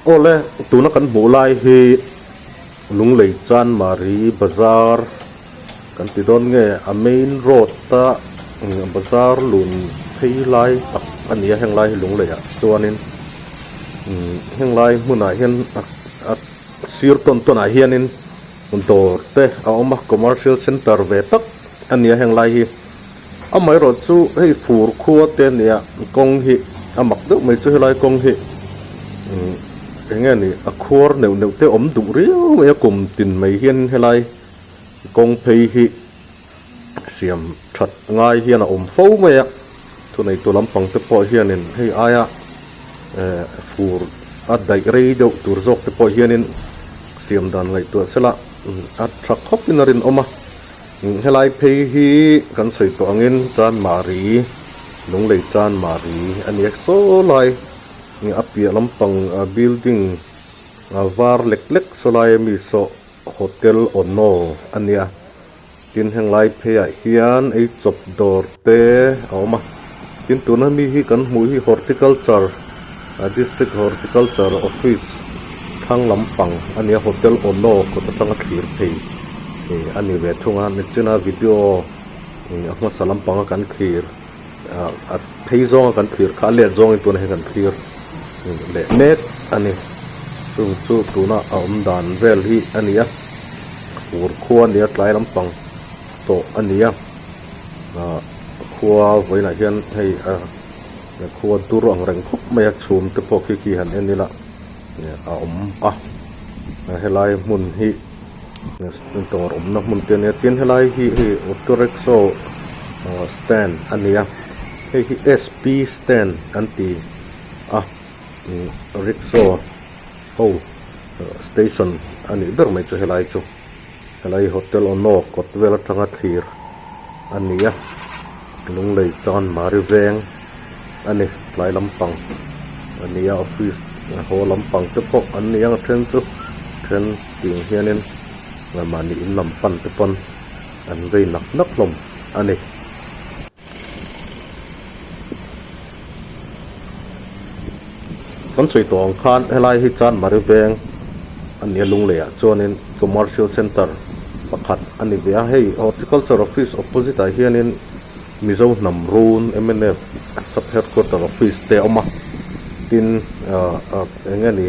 Awle tuna kan hmuh lai hi Lunglei Chanmari bazar kan ti dawn nge a main road a bazar lun phei lai tak a ni a heng lai hi Lunglei ah chuanin heng lai hmunah hian a sir tawn tawn ah hianin dawr te a awm a commercial centre ve tak a ni a heng lai hi. Amaherawh chu hei fur khua te nia kawng hi a mak deuh mai chu helai kawng hi umm eng nge ni a khuar neuh neuh te awm duh riau mai a kum tin mai hian helai kawng phei hi siam that ngai hian a awm fo mai a thuneitu lampang te pawh hianin hei aia eh fur a daih rei deuh tur zawk te pawh hianin siam dan ngaihtuah sela a tha khawp in a rinawm a. Helai phei hi kan sawi tawh angin Chanmari, Lunglei Chanmari a ni a, saw lai a piah lampang building var lek lek saw lai ami saw Hotel Ono a nia. Tin henglai pheiah hian ei chawp dawr te a awm a, tin tuna mi hi kan hmuh hi Horticulture District Horticulture Office thlang lampang a nia Hotel Ono kawt atanga thlir phei a ni ve thung a nichina video a hmasa lampanga kan thlir a phei zawnga kan thlir kha a let zawngin tunah hian kan thlir leh mek a ni chung chu tuna a awm dan vel hi a ni a fur khua a ni a tlai lampang tawh a ni a ah khua vawiinah hian hei a khua dur ang reng khawp mai a chhum te pawh khi khi han en ila a awm a helai hmun hi dawr awmna hmun te a nia tin helai hi hei auto rickshaw stand a ni a hei hi s p stand an ti a rickshaw ho station a nih ber mai chu helai chu. Helai hotel Ono kawt vel atanga thlir a ni a Lunglei chuan Mari veng a ni tlai lampang a ni a office haw lampang te pawh an ni ang a then chu then ting hianin mahni in lam pan te pawn an vei nak nak hlawm a ni. Kan sawi tawh ang khan helai hi Chanmari veng a nia Lungleiah chuanin commercial centre pakhat a ni ve a hei horticulture office opposite ah hianin Mizo hnam run mnf sub headquarter office te a awm a tin ah ah eng nge ni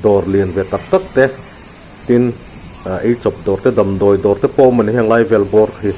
dawr lian ve tak tak te tin ah eichawp dawr te damdawi dawr te pawh a awm a ni heng lai vel bawr hi.